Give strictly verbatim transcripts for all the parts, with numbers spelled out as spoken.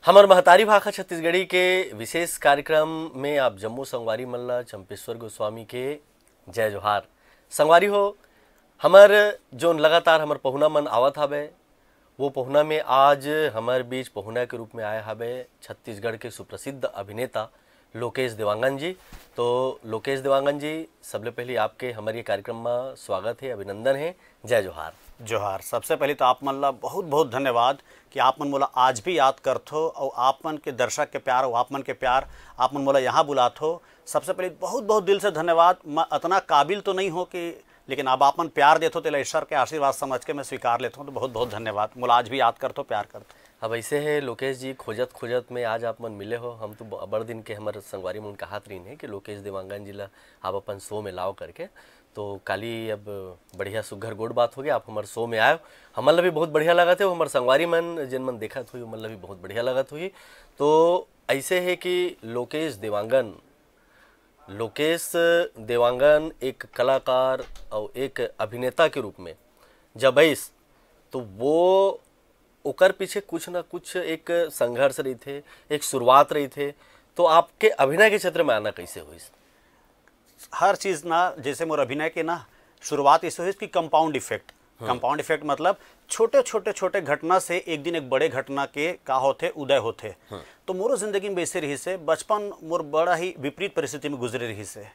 हमर महतारी भाखा छत्तीसगढ़ी के विशेष कार्यक्रम में आप जम्मो संगवारी मन ला चंपेश्वर गोस्वामी के जय जोहार। संगवारी हो, हमर जोन लगातार हमर पहुना मन आवत हावे, वो पहुना में आज हमर बीच पहुना के रूप में आए हावे छत्तीसगढ़ के सुप्रसिद्ध अभिनेता लोकेश देवांगन जी। तो लोकेश देवांगन जी, सबले पहली आपके हमर ये कार्यक्रम में स्वागत है, अभिनंदन है, जय जोहार। जोहार। सबसे पहली तो आप मन ला बहुत बहुत धन्यवाद कि आप मन मोला आज भी याद करथो और आप मन के दर्शक के प्यार और आप मन के प्यार, आप मन मोला यहाँ बुलाथो। सबसे पहले बहुत बहुत दिल से धन्यवाद। मैं अतना काबिल तो नहीं हो कि, लेकिन अब आप मन प्यार देथो, तेला ईश्वर के आशीर्वाद समझ के मैं स्वीकार लेथो। तो बहुत बहुत धन्यवाद, मोला आज भी याद करथो, प्यार करथो। अब ऐसे है लोकेश जी, खोजत खोजत में आज आप मन मिले हो। हम तो ब-, बड़ दिन के हमर संगवारी मन कहत रहिन है कि लोकेश देवांगन जी ला आप अपन शो में लाओ करके। तो काली अब बढ़िया सुग्घर गोठ बात हो गया, आप हमर शो में आए हो, हमन ला भी बहुत बढ़िया लगत है, हमर संगवारी मन जिन मन देखत हुई, उमन ला भी बहुत बढ़िया लगत हुई। तो ऐसे है कि लोकेश देवांगन, लोकेश देवांगन एक कलाकार और एक अभिनेता के रूप में जब आइस, तो वो ओकर पीछे कुछ ना कुछ एक संघर्ष रहिथे, एक शुरुआत रहिथे। तो आपके अभिनय के क्षेत्र में आना कैसे होइस? हर चीज ना, जैसे मोर अभिनय के ना शुरुआत ऐसे होइस कि कंपाउंड इफेक्ट। कंपाउंड इफेक्ट मतलब छोटे छोटे छोटे घटना से एक दिन एक बड़े घटना के का होथे, उदय होथे। तो मोरो जिंदगी में वैसे रहिस हे, बचपन मोर बड़ा ही विपरीत परिस्थिति में गुजरे रहिस हे।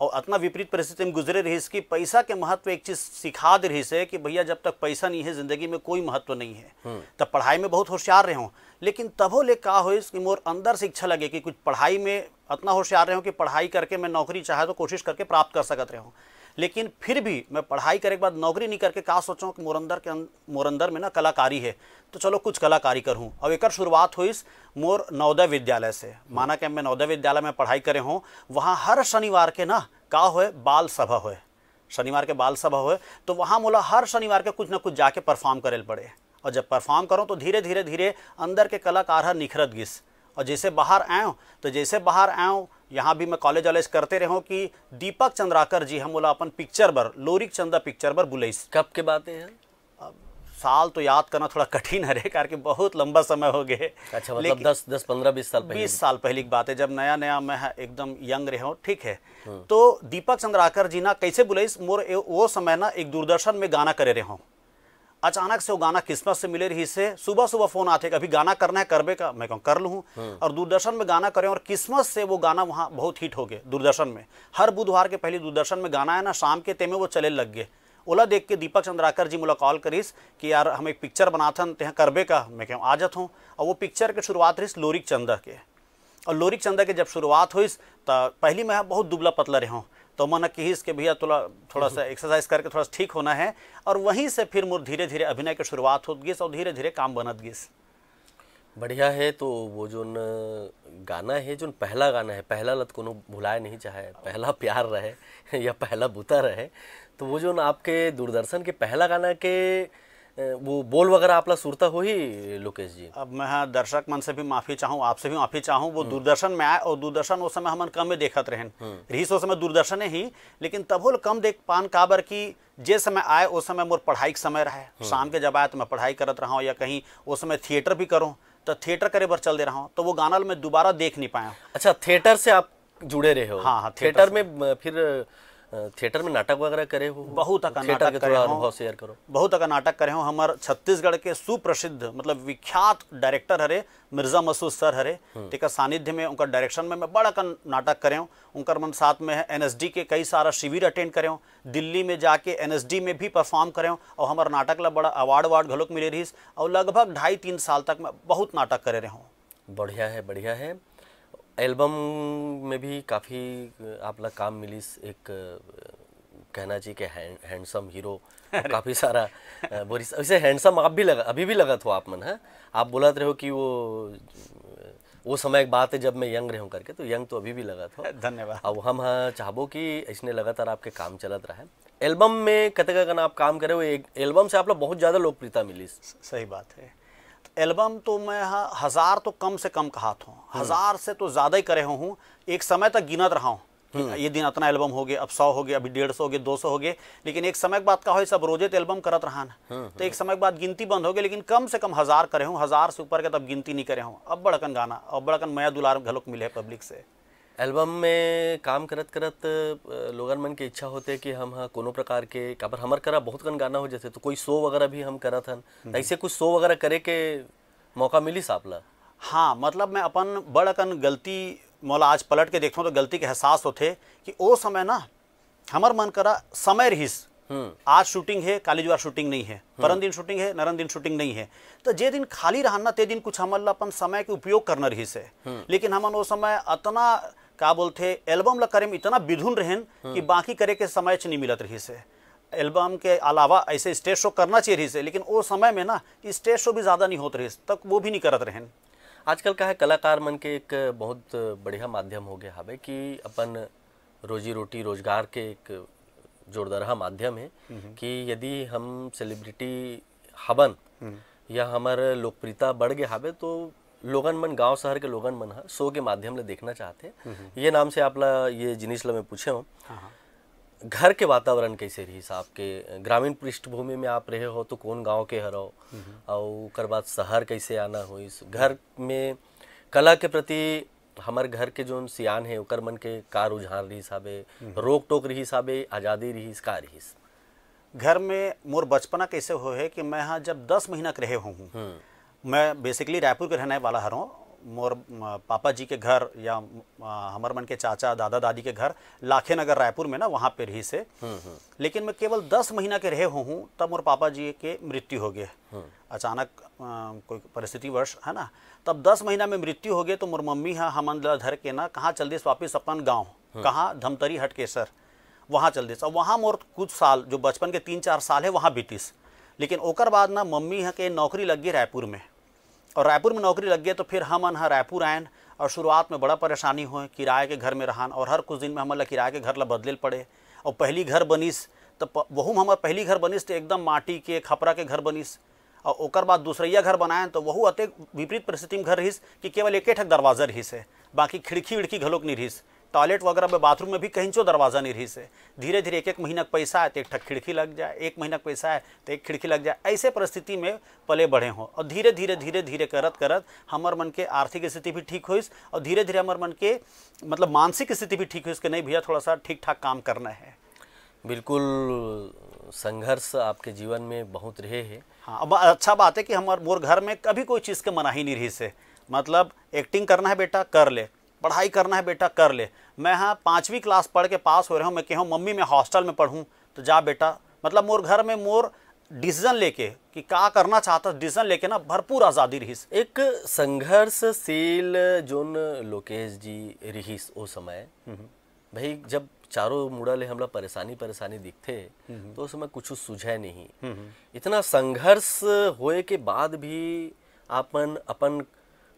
और अतना विपरीत परिस्थिति में गुजरे रहिस कि पैसा के महत्व एक चीज सिखा दे रहिस हे कि भैया, जब तक पैसा नहीं है, जिंदगी में कोई महत्व नहीं है। तब पढ़ाई में बहुत होशियार रहे हूँ, लेकिन तभो ले का होइस कि मोर अंदर से इच्छा लगे कि कुछ पढ़ाई में अतना होशियार रहे हूँ कि पढ़ाई करके मैं नौकरी चाहे तो कोशिश करके प्राप्त कर सकत रहे हूँ। लेकिन फिर भी मैं पढ़ाई करे के बाद नौकरी नहीं करके का सोचो कि मोर अंदर के अं-, मोर अंदर में ना कलाकारी है, तो चलो कुछ कलाकारी करहूँ। और एकर शुरुआत होइस मोर नवोदय विद्यालय से। माना कि मैं नवोदय विद्यालय में पढ़ाई करे हूँ, वहाँ हर शनिवार के ना का होए, बाल सभा होए, शनिवार के बाल सभा होए, तो वहाँ मोला हर शनिवार के कुछ ना कुछ जाके परफॉर्म करे ल पड़े। और जब परफॉर्म करो तो धीरे धीरे धीरे अंदर के कलाकार हर निखरत गिस। और जैसे बाहर आयो, तो जैसे बाहर आयो, यहाँ भी मैं कॉलेज वॉलेज करते रहो कि दीपक चंद्राकर जी हम मोला अपन पिक्चर बर, लोरिक चंदा पिक्चर बर बुलाइस। कब के बात है? अब साल तो याद करना थोड़ा कठिन हरे, करके बहुत लंबा समय हो गए। अच्छा, मतलब लेकिन दस, दस, पन्द्रह, बीस साल पहले बीस की। साल पहले की बात है, जब नया नया मैं एकदम यंग रहे हूँ, ठीक है। तो दीपक चंद्राकर जी ना कैसे बुलाइस, मोर ए-, वो समय ना एक दूरदर्शन में गाना करे रहे हूँ। अचानक से वो गाना किस्मत से मिले रहिस हे। सुबह सुबह फोन आथे कि अभी गाना करना है, करबे का? मैं कहूँ, कर लूँ। और दूरदर्शन में गाना करे और किस्मत से वो गाना वहाँ बहुत हिट हो गए दूरदर्शन में। हर बुधवार के पहले दूरदर्शन में गाना है ना, शाम के तेमे वो चले लग गए। ओला देख के दीपक चंद्राकर जी मोला कॉल करिस कि यार, हम एक पिक्चर बनाथन, तेहा करबे का? मैं कहूँ, आ जात हूँ। और वो पिक्चर के शुरुआत रहिस लोरिक चंदा के। और लोरिक चंदा के जब शुरुआत होइस, त पहली मैं बहुत दुबला पतला रहे हूँ, तो मन किहिस कि भैया, तोला थोड़ा सा एक्सरसाइज करके थोड़ा सा ठीक होना है। और वहीं से फिर मोर धीरे धीरे अभिनय के शुरुआत होत गिस और धीरे धीरे काम बनत गिस। बढ़िया है। तो वो जोन गाना है, जोन पहला गाना है, पहला लत कोनो भुलाए नहीं चाहे, पहला प्यार रहे या पहला बुता रहे, तो वो जोन आपके दूरदर्शन के पहला गाना के, अ, वो बोल वगैरह आपला सुरता होही, लोकेश जी? अब मैं, हाँ, दर्शक मन से भी माफी चाहूँ, आपसे भी माफी चाहूँ। वो दूरदर्शन में आए और दूरदर्शन उस समय हमन कम में देखत रहेन। रहीस उस समय दूरदर्शन ही, लेकिन तभो ल कम देख पान, काबर कि जे समय आए, उस समय मोर पढ़ाई के समय रहे। शाम के जब आए तो मैं पढ़ाई करत रहा हूँ या कहीं उस समय थिएटर भी करूँ, तो थिएटर करे बर चल दे रहा हूँ, तो वो गाना ल मैं दोबारा देख नहीं पाया। अच्छा, थिएटर से आप जुड़े रहे हो? हाँ, हाँ, थिएटर थिएटर से। में, अ, फिर, अ, थिएटर में नाटक वगैरह करे हो? बहुत अकन थिएटर नाटक के करे थोड़ा हूँ। अनुभव शेयर करो। बहुत अकन नाटक करे हूँ। हमर छत्तीसगढ़ के सुप्रसिद्ध, मतलब विख्यात डायरेक्टर हरे मिर्जा मसूद सर हरे, तेकर सानिध्य में, उनकर डायरेक्शन में मैं बड़ा अकन नाटक करे हूँ। उनकर मन साथ में है, एनएसडी के कई सारा शिविर अटेंड करे हूँ, दिल्ली में जाके एनएसडी में भी परफॉर्म करे हूँ और हमर नाटक ला बड़ा अवार्ड अवार्ड घलोक मिले रहिस और लगभग ढाई तीन साल तक मैं बहुत नाटक करे रहे हूँ। बढ़िया है, बढ़िया है। एल्बम में भी काफ़ी आप ला काम मिलिस, एक कहना चाहिए कि हैंड-, हैंडसम हीरो, काफ़ी सारा, अ, बोरिस, वैसे हैंडसम आप भी लगा, अभी भी लगत हो आप मन, हाँ? आप बोलत रहे हो कि वो, वो समय एक बात है जब मैं यंग रहे हूँ करके, तो यंग तो अभी भी लगत हो। धन्यवाद। अब हम, हाँ, चाहबो कि इसने लगातार आपके काम चलत रहे। एल्बम में कतका गन आप काम करे हो? एक एल्बम से आप लोग बहुत ज़्यादा लोकप्रियता मिलिस। स-, सही बात है। तो एल्बम तो मैं, हाँ, हजार तो कम से कम कहात हूँ, हजार से तो ज़्यादा ही करे हूँ। एक समय तक गिनत रहा हूँ, कि ये दिन अतना एल्बम हो गए, अब सौ हो गए, अभी डेढ़ सौ हो गए, दो सौ हो गए। लेकिन एक समय के बाद का होइस, सब रोजे तो एल्बम करत रहा ना, तो एक समय के बाद गिनती बंद हो गई। लेकिन कम से कम हजार करे हूँ, हजार से ऊपर के तब गिनती नहीं करे हूँ। अब बड़कन गाना, अब बड़कन मया दुलार घलोक मिले पब्लिक से। एल्बम में काम करत करत अ, लोगन मन के इच्छा होथे कि हम ह कोनो प्रकार के, काबर हमर करा बहुत कन गाना हो जथे, तो कोई शो वगैरह भी हम करत हन, त ऐसे कुछ शो वगैरह करे के मौका मिलिस आप ला? हाँ, मतलब मैं अपन बड़ अकन गलती, मोला आज पलट के देखथों तो गलती के एहसास होथे कि ओ समय ना हमर मन करा समय रहिस। आज शूटिंग है, काली जुआर शूटिंग नहीं है, परन दिन शूटिंग है, नरन दिन शूटिंग नहीं है। तो जे दिन खाली रहन ना, ते दिन कुछ हमन ला अपन समय के उपयोग करना रहिस है। लेकिन हमन ओ समय अतना, का बोलथे, एल्बम ला करे में इतना बिधुन रहन कि बाकी करे के समय च नहीं मिलत रहिस है। एल्बम के अलावा ऐसे स्टेज शो करना चाहिए रहिस है, लेकिन ओ समय में ना स्टेज शो भी ज्यादा नहीं होत रहिस, तक वो भी नहीं करत रहन। आजकल का है, कलाकार मन के एक बहुत बढ़िया माध्यम हो गया हवे कि अपन रोजी रोटी, रोजगार के एक जोरदरहा माध्यम है कि यदि हम सेलिब्रिटी हबन या हमर लोकप्रियता बढ़ गए हवे, तो लोगन मन, गांव शहर के लोगन मन ह शो के माध्यम ले देखना चाहते। ये नाम से आप ला ये जिनिस ला मैं पूछे हूँ। घर के वातावरण कैसे रहिस आपके? ग्रामीण पृष्ठभूमि में आप रहे हो तो कौन गांव के हरो, और ओकर बाद शहर कैसे आना होइस? घर में कला के प्रति हमर घर के जोन सियान है, ओकर मन के का रुझान रहिस हवे? रोक टोक रहिस हवे, आजादी रहिस, का रहिस? घर में मोर बचपना कैसे हो है कि मैं हाँ जब दस महीना के रहे हूँ, मैं बेसिकली रायपुर के रहने वाला हरों। मोर पापा जी के घर या हमर मन के चाचा दादा दादी के घर लाखे नगर रायपुर में ना, वहाँ पे रहिस है। लेकिन मैं केवल दस महीना के रहे हूँ, तब मोर पापा जी के मृत्यु हो गए अचानक, कोई परिस्थिति वर्ष है ना। तब दस महीना में मृत्यु हो गए तो मोर मम्मी हा हमन ला धर के ना कहाँ चल दिस वापिस अपन गाँव। कहाँ? धमतरी हटकेसर, वहाँ चल दिस। अब वहाँ मोर कुछ साल, जो बचपन के तीन चार साल है, वहाँ बीतिस। लेकिन ओकर बाद ना मम्मी हा के नौकरी लग गई रायपुर में, और रायपुर में नौकरी लग गई तो फिर हमन हा रायपुर आयन। और शुरुआत में बड़ा परेशानी होए, किराए के घर में रहन और हर कुछ दिन में हमन ला किराए के घर ला बदले ल पड़े। और पहली घर बनिस तो वहू में हमर पहली घर बनिस तो एकदम माटी के खपरा के घर बनिस। और ओकर बाद दूसरैया घर बनायन तो वहू अतेक विपरीत परिस्थिति में घर रहिस कि केवल एके ठक दरवाजा रहिस है, बाकी खिड़की विड़की घलोक नहीं रहिस। टॉयलेट वगैरह में, बाथरूम में भी कहीं चो दरवाजा नहीं रहिस है। धीरे धीरे एक एक महीना के पैसा आए तो एक ठक खिड़की लग जाए, एक महीना के पैसा आए तो एक खिड़की लग जाए। ऐसे परिस्थिति में पले बढ़े हों और धीरे धीरे धीरे धीरे करत करत हमर मन के आर्थिक स्थिति भी ठीक होइस और धीरे धीरे हमर मन के, मतलब, मानसिक स्थिति भी ठीक होइस कि नहीं भैया, थोड़ा सा ठीक ठाक काम करना है। बिल्कुल, संघर्ष आपके जीवन में बहुत रहे है। हाँ, अब अच्छा बात है कि हमर मोर घर में कभी कोई चीज़ के मनाही नहीं रहिस है। मतलब, एक्टिंग करना है बेटा, कर ले, पढ़ाई करना है बेटा, कर ले। मैं हाँ पाँचवीं क्लास पढ़ के पास हो रहे हूँ, मैं कहे हूँ मम्मी मैं हॉस्टल में पढ़ूँ तो जा बेटा। मतलब, मोर घर में मोर डिसीजन लेके कि का करना चाहता, डिसीजन लेके ना भरपूर आज़ादी रहिस। एक संघर्षशील जोन लोकेश जी रहिस ओ समय, भाई, जब चारों मुड़ा ले हमला परेशानी परेशानी दिखथे, तो उस समय कुछ सूझे नहीं। इतना संघर्ष होए के बाद भी आपन अपन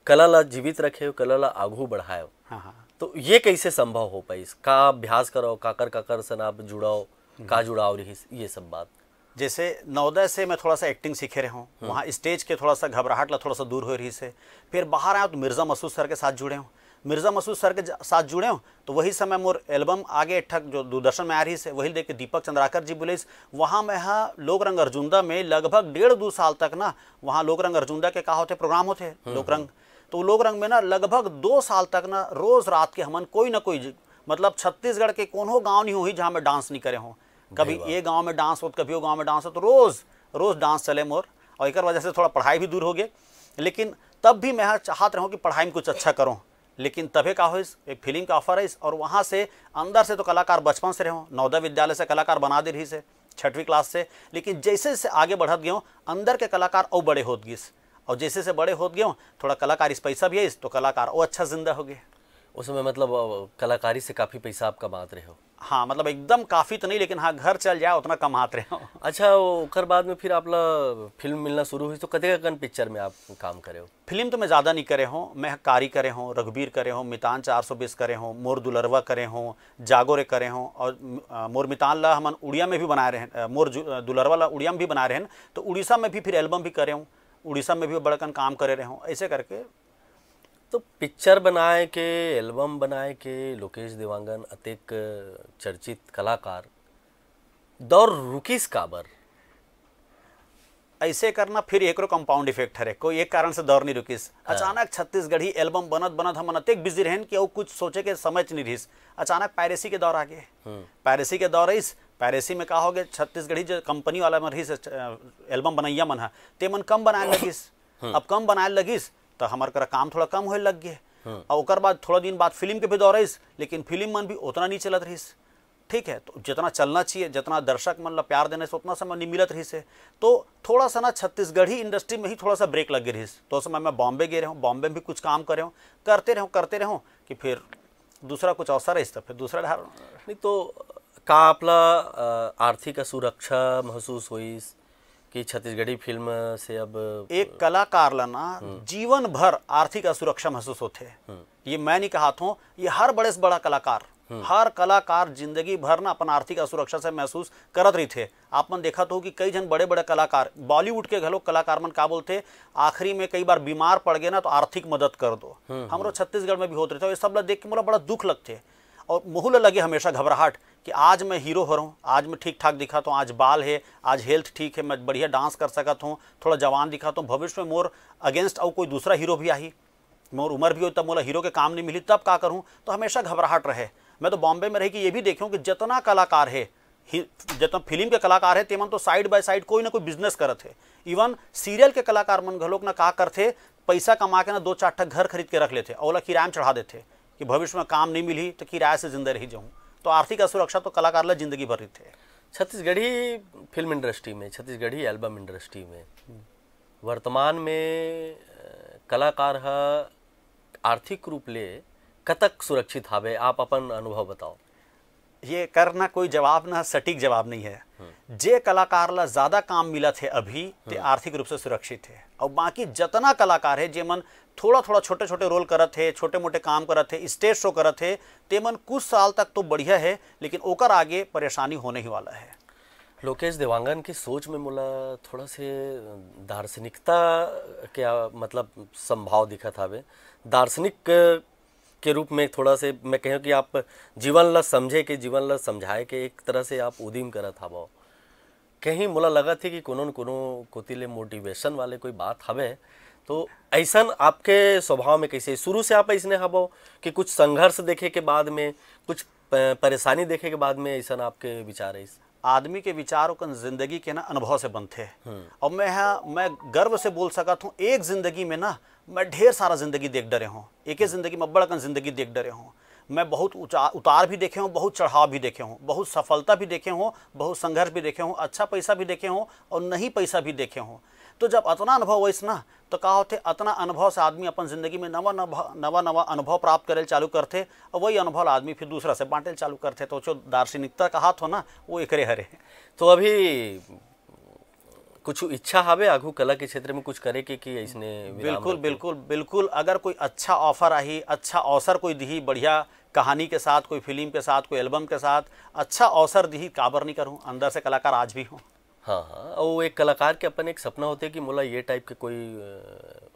कला ला जीवित रखे हो, कला ला आगू बढ़ाए हो। हाँ, हाँ। तो ये कैसे संभव हो पाइस? का अभ्यास करो, काकर काकर सन आप जुड़ाओ, का जुड़ाव रहिस, ये सब बात। जैसे नवोदय से मैं थोड़ा सा एक्टिंग सीखे रहे हूँ, वहाँ स्टेज के थोड़ा सा घबराहट ला थोड़ा सा दूर हो रहिस है। फिर बाहर आया तो मिर्ज़ा मसूद सर के साथ जुड़े हूँ। मिर्ज़ा मसूद सर के ज-, साथ जुड़े हूँ तो वही समय मोर एल्बम आगे एक ठक जो दूरदर्शन में आ रहिस है, वही देख के दीपक चंद्राकर जी बोलिस। वहाँ मैं हा लोक रंग अर्जुंदा में लगभग डेढ़ दो साल तक ना, वहाँ लोक रंग अर्जुंदा के का होते, प्रोग्राम होते लोक रंग, तो लोक रंग में ना लगभग दो साल तक ना रोज रात के हमन कोई ना कोई ज-, मतलब, छत्तीसगढ़ के कोनो गांव नहीं होही जहाँ मैं डांस नहीं करे हूँ। कभी ये गांव में डांस होत, कभी वो गांव में डांस होत, रोज रोज डांस चले मोर। और एक वजह से थोड़ा पढ़ाई भी दूर हो गए, लेकिन तब भी मैं हा चाहत रहूँ कि पढ़ाई में कुछ अच्छा करूँ। लेकिन तभे का होइस, एक फिल्म का ऑफर आइस और वहाँ से अंदर से तो कलाकार बचपन से रहे हूँ, नवोदय विद्यालय से कलाकार बना दे रहिस है छठवीं क्लास से। लेकिन जैसे जैसे आगे बढ़त गए हूँ, अंदर के कलाकार और बड़े होत गिस, और जैसे जैसे बड़े होत गए हूँ, थोड़ा कलाकारी से पैसा भी आइस तो कलाकार और अच्छा जिंदा हो गए। उस समय, मतलब, अ, कलाकारी से काफी पैसा आप कमात रहे हो? हाँ, मतलब, एकदम काफी तो नहीं, लेकिन हाँ, घर चल जाए उतना कमात रहे हूँ। अच्छा, ओकर बाद में फिर आप ला फिल्म मिलना शुरू हुई तो कतेक अकन पिक्चर में आप काम करे हो? फिल्म तो मैं ज़्यादा नहीं करे हूँ, मैं कारी करे हूँ, रघुबीर करे हूँ, मितान चार सौ बीस करे हूँ, मोर दुलरवा करे हूँ, जागो रे करे हूँ, और अ, मोर मितान ला हमन उड़िया में भी बनाए रहे, अ, मोर जु-, अ, दुलरवा ला उड़िया में भी बनाए रहे, तो उड़ीसा में भी फिर एल्बम भी करे हूँ, उड़ीसा में भी बड़कन काम करे रहे हूँ। ऐसे करके तो पिक्चर बनाए के, एल्बम बनाए के लोकेश देवांगन अतेक चर्चित कलाकार, दौर रुकिस काबर? ऐसे करना फिर एकरो कंपाउंड इफेक्ट हरे। कोई एक कारण से दौर नहीं रुकिस। अचानक छत्तीसगढ़ी एल्बम बनत बनत हमन अतेक बिजी रहेन कि अउ कुछ सोचे के समय च नहीं रहिस। अचानक पायरेसी के दौर आ गए। पायरेसी के दौर आइस। पायरेसी में का हो गए, छत्तीसगढ़ी जो कंपनी वाला मन रहिस, अ, एल्बम बनैया मन ह, ते मन कम बनाए लगिस। अब कम बनाए लगिस तो हमर करा काम थोड़ा कम होए लग गए। और ओकर बाद थोड़ा दिन बाद फिल्म के भी दौर आइस, लेकिन फिल्म मन भी उतना नहीं चलत रहिस। ठीक है, तो जितना चलना चाहिए, जितना दर्शक मन ला प्यार देने से उतना समय नहीं मिलत रहिस है। तो थोड़ा सा ना छत्तीसगढ़ी इंडस्ट्री में ही थोड़ा सा ब्रेक लग गए रहिस। तो उस समय मैं बॉम्बे गए रहूँ, बॉम्बे में भी कुछ काम करे हूँ, करते रहूँ, करते रहूँ कि फिर दूसरा कुछ अवसर है, इस तरह फिर दूसरा ढार। नहीं तो का आपला अ, आर्थिक असुरक्षा महसूस होइस कि छत्तीसगढ़ी फिल्म से अब एक कलाकार ला ना जीवन भर आर्थिक असुरक्षा महसूस होथे। ये मैं नहीं कहत हूँ, ये हर बड़े से बड़ा कलाकार, हर कलाकार जिंदगी भर ना अपन आर्थिक असुरक्षा से महसूस करत रहिथे। आप मन देखत हो कि कई झन बड़े बड़े कलाकार, बॉलीवुड के घलो कलाकार मन का बोलथे, आखिरी में कई बार बीमार पड़ गए ना तो आर्थिक मदद कर दो। हमरो छत्तीसगढ़ में भी होत रहिथे, ये सब ला देख के मोला बड़ा दुख लगथे। और मोहू ला लगे हमेशा घबराहट कि आज मैं हीरो हो रहा हूँ, आज मैं ठीक ठाक दिखत हूँ, आज बाल है, आज हेल्थ ठीक है, मैं बढ़िया डांस कर सकत हूँ, थोड़ा जवान दिखत हूँ, भविष्य में मोर अगेंस्ट अउ कोई दूसरा हीरो भी आही, मोर उम्र भी हो तब मोला हीरो के काम नहीं मिली, तब का करूँ? तो हमेशा घबराहट रहे। मैं तो बॉम्बे में रह के ये भी देखे हूँ कि जितना कलाकार है, जितना फिल्म के कलाकार है, तेमन तो साइड बाय साइड कोई ना कोई बिजनेस करत है। इवन सीरियल के कलाकार मन घलोक ना का करथे, पैसा कमा के ना दो चार ठक घर खरीद के रख लेथे, ओला किराया में चढ़ा देथे कि भविष्य में काम नहीं मिली तो किराया से जिंदा रही जाऊँ। तो आर्थिक असुरक्षा तो कलाकार ला जिंदगी भर रहिथे। छत्तीसगढ़ी फिल्म इंडस्ट्री में, छत्तीसगढ़ी एल्बम इंडस्ट्री में वर्तमान में अ, कलाकार ह आर्थिक रूप ले कतक सुरक्षित हावे? आप अपन अनुभव बताओ। ये करना कोई जवाब ना, सटीक जवाब नहीं है। जे कलाकार ला ज्यादा काम मिलत है अभी, ते आर्थिक रूप से सुरक्षित है। और बाकी जितना कलाकार है, जे मन थोड़ा थोड़ा छोटे छोटे रोल करत है, छोटे मोटे काम करत है, स्टेज शो करत है, ते मन कुछ साल तक तो बढ़िया है, लेकिन ओकर आगे परेशानी होने ही वाला है। लोकेश देवांगन की सोच में मोला थोड़ा से दार्शनिकता के, मतलब, संभाव दिखत हावे। दार्शनिक के रूप में थोड़ा से मैं कहें कि आप जीवन ला समझे के, जीवन ला समझाए के एक तरह से आप उदिम करत हावव। कहीं मोला लगत हे कि कोनो न कोनो कोति ले मोटिवेशन वाले कोई बात हवे। तो ऐसन आपके स्वभाव में कैसे, शुरू से आप ऐसने हवव कि कुछ संघर्ष देखे के बाद में, कुछ प-, परेशानी देखे के बाद में ऐसन आपके विचार है? आदमी के विचार ओकर जिंदगी के ना अनुभव से बनथे। और मैं हा, मैं गर्व से बोल सकत हूँ, एक जिंदगी में ना मैं ढेर सारा जिंदगी देख डरे हूँ, एक ही जिंदगी में बड़ अकन जिंदगी देख डरे हूँ। मैं बहुत उचा-, उतार भी देखे हूँ, बहुत चढ़ाव भी देखे हूँ, बहुत सफलता भी देखे हूँ, बहुत संघर्ष भी देखे हूँ, अच्छा पैसा भी देखे हूँ और नहीं पैसा भी देखे हूँ। तो जब अतना अनुभव होइस ना, तो का होथे, अतना अनुभव से आदमी अपन जिंदगी में नवा नवा नवा नवा अनुभव प्राप्त करे चालू करथे और वही अनुभव ला आदमी फिर दूसरा से बांटे चालू करथे। तो जो दार्शनिकता कहात हो ना, वो एकरे हरे। तो अभी कुछ इच्छा हावे आगू कला के क्षेत्र में कुछ करे के, कि ऐसने विराम बिल्कुल रखे? बिल्कुल बिल्कुल। अगर कोई अच्छा ऑफर आही, अच्छा अवसर कोई दिही, बढ़िया कहानी के साथ, कोई फिल्म के साथ, कोई एल्बम के साथ अच्छा अवसर दिही, काबर नहीं करूँ? अंदर से कलाकार आज भी हूँ। हाँ हाँ, और एक कलाकार के अपन एक सपना होथे कि मोला ये टाइप के कोई अ,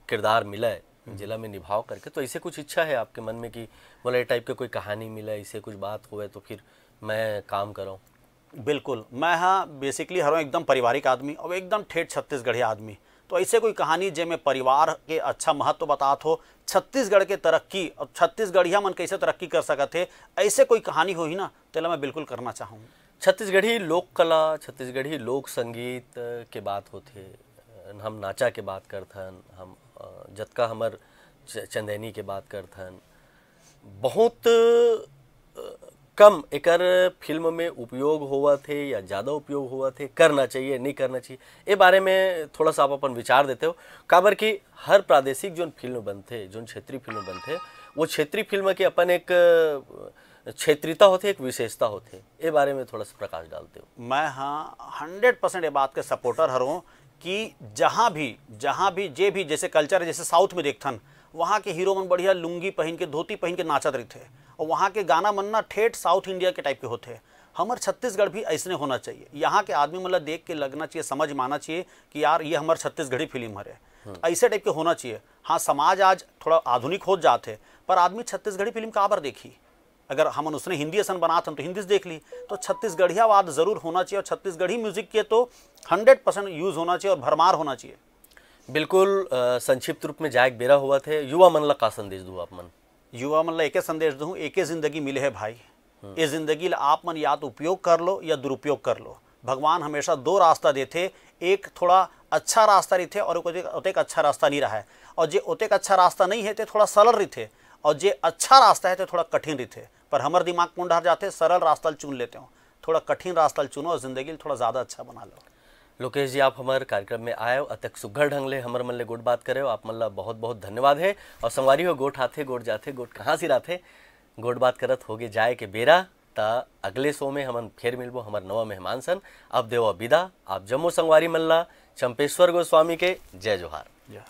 किरदार मिले जेला मैं निभाव करके। तो ऐसे कुछ इच्छा है आपके मन में कि मोला ये टाइप के कोई कहानी मिले, ऐसे कुछ बात होवे तो फिर मैं काम करूँ? बिल्कुल, मैं हाँ बेसिकली हरों एकदम पारिवारिक आदमी और एकदम ठेठ छत्तीसगढ़िया आदमी। तो ऐसे कोई कहानी जे में परिवार के अच्छा महत्व बतात हो, छत्तीसगढ़ के तरक्की और छत्तीसगढ़िया मन कैसे तरक्की कर सकत हे, ऐसे कोई कहानी होही ना, तेला मैं बिल्कुल करना चाहूँ। छत्तीसगढ़ी लोक कला, छत्तीसगढ़ी लोक संगीत के बात होथे, हम नाचा के बात करथन, हम अ, जतका हमर च-, चंदैनी के बात करथन, बहुत अ, कम एकर फिल्म में उपयोग होवत हे या ज़्यादा उपयोग होवत हे, करना चाहिए, नहीं करना चाहिए, ए बारे में थोड़ा सा आप अपन विचार देते हो? काबर कि हर प्रादेशिक जोन फिल्म बनथे, जोन क्षेत्रीय फिल्म बनथे, वो क्षेत्रीय फिल्म के अपन एक अ, क्षेत्रीयता होथे, एक विशेषता होथे, ए बारे में थोड़ा सा प्रकाश डालते हो? मैं हाँ हंड्रेड परसेंट ये बात के सपोर्टर हरों कि जहाँ भी, जहाँ भी, जे भी, जैसे कल्चर है, जैसे साउथ में देखथन, वहाँ के हीरो मन बढ़िया लुंगी पहन के, धोती पहन के नाचत रहिथे, और वहाँ के गाना मन ना ठेठ साउथ इंडिया के टाइप के होथे। हमर छत्तीसगढ़ भी ऐसने होना चाहिए। यहाँ के आदमी मन ला देख के लगना चाहिए, समझ में आना चाहिए कि यार, ये हमर छत्तीसगढ़ी फिल्म हरे। ऐसे टाइप के होना चाहिए। हाँ, समाज आज थोड़ा आधुनिक होत जात हे, पर आदमी छत्तीसगढ़ी फिल्म काबर देखी? अगर हमन उसने हिंदी असन बनात हन तो हिंदी से देख ली। तो छत्तीसगढ़ियावाद जरूर होना चाहिए और छत्तीसगढ़ी म्यूजिक के तो हंड्रेड परसेंट यूज होना चाहिए और भरमार होना चाहिए। बिल्कुल। अ, संक्षिप्त रूप में जाए के बेरा होवत हे, युवा मन ला का संदेश दू आप मन? युवा मन ला एके संदेश दूँ, एके जिंदगी मिले हे भाई। ये जिंदगी ला आप मन या तो उपयोग कर लो या दुरुपयोग कर लो। भगवान हमेशा दो रास्ता देथे, एक थोड़ा अच्छा रास्ता रहिथे और एक ओतेक, ओतेक अच्छा रास्ता नहीं रहा है। और जे ओतेक अच्छा रास्ता नहीं है ते थोड़ा सरल रहिथे, और जे अच्छा रास्ता है ते थोड़ा कठिन रहिथे। पर हमर दिमाग कोन डहर जाथे, सरल रास्ता ल चुन लेते हो। थोड़ा कठिन रास्ता ल चुनो और जिंदगी ल थोड़ा ज्यादा अच्छा बना लो। लोकेश जी, आप हमारे कार्यक्रम में आए हो, अतक सुघर ढंग ले हमर मन ले गोठ बात करे हो, आप मन ला बहुत बहुत धन्यवाद है। और संगवारी हो, गोठ आथे, गोठ जाथे, गोठ कहाँ सिराथे, गोठ बात करत होगे जाए के बेरा। त अगले शो में हमन फेर मिलबो हमर नवा मेहमान सन। अब देवा विदा आप जम्मो संगवारी मन ला चंपेश्वर गोस्वामी के जय जोहार। जय।